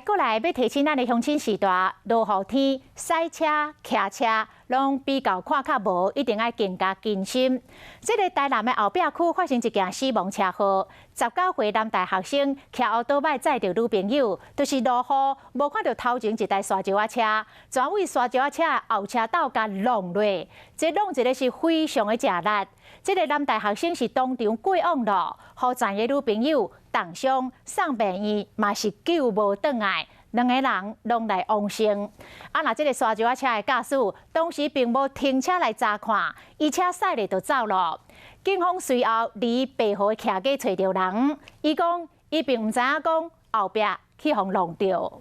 過來欲提醒咱的鄉親序大，落雨天駛車、騎車攏比較看較無，一定愛更加謹慎。這个台南的後壁區發生一件死亡車禍，19歲男大學生騎歐多擺載著女朋友，就是落雨無看著頭前一台沙石仔車，轉位沙石仔車的後車斗共挵落，這挵一個是非常的吃力。這个男大學生是當場過往囉，予載的女朋友重傷送病院，嘛是救無轉來，兩个人攏來往生。啊，若這个沙石仔車的駕駛當時並無停車來查看，伊車駛咧就走囉。警方隨後離白河的騎機揣著人，伊講伊並毋知影講後壁去予挵著。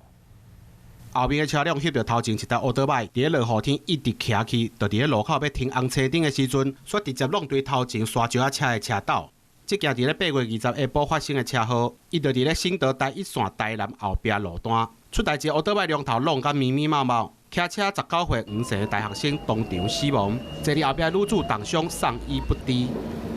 後面的車輛翕著頭前一台歐多擺，佇咧落雨天一直騎去，就佇咧路口欲停紅車燈的時陣，煞直接挵對頭前沙石仔車的車斗。這件佇咧8月20下晡發生的車禍，伊就佇咧省道台一線台南後壁路段，出代誌，歐多擺龍頭挵甲密密麻麻，騎車19歲黃姓的大學生當場死亡，坐佇後壁女子重傷送醫不治。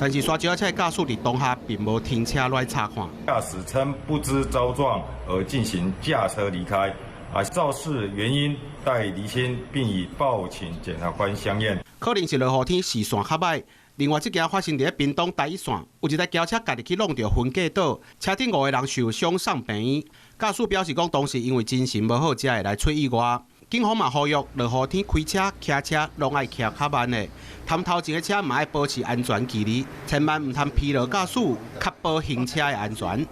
但是沙石仔車的駕駛佇當下並無停車來查看。駕駛稱不知遭撞而進行駕車離開。啊，肇事原因待釐清，並已報請檢察官相驗。可能是落雨天視線較䆀。另外，這件發生佇咧屏東台一線，有一台轎車家己去挵著分隔島，車頂五个人受傷送病院。駕駛表示講，當時因為精神無好，才會來出意外。警方嘛呼籲，落雨天開車、騎車攏愛騎較慢的，通頭前的車嘛愛保持安全距離，千萬毋通疲勞駕駛，確保行車的安全。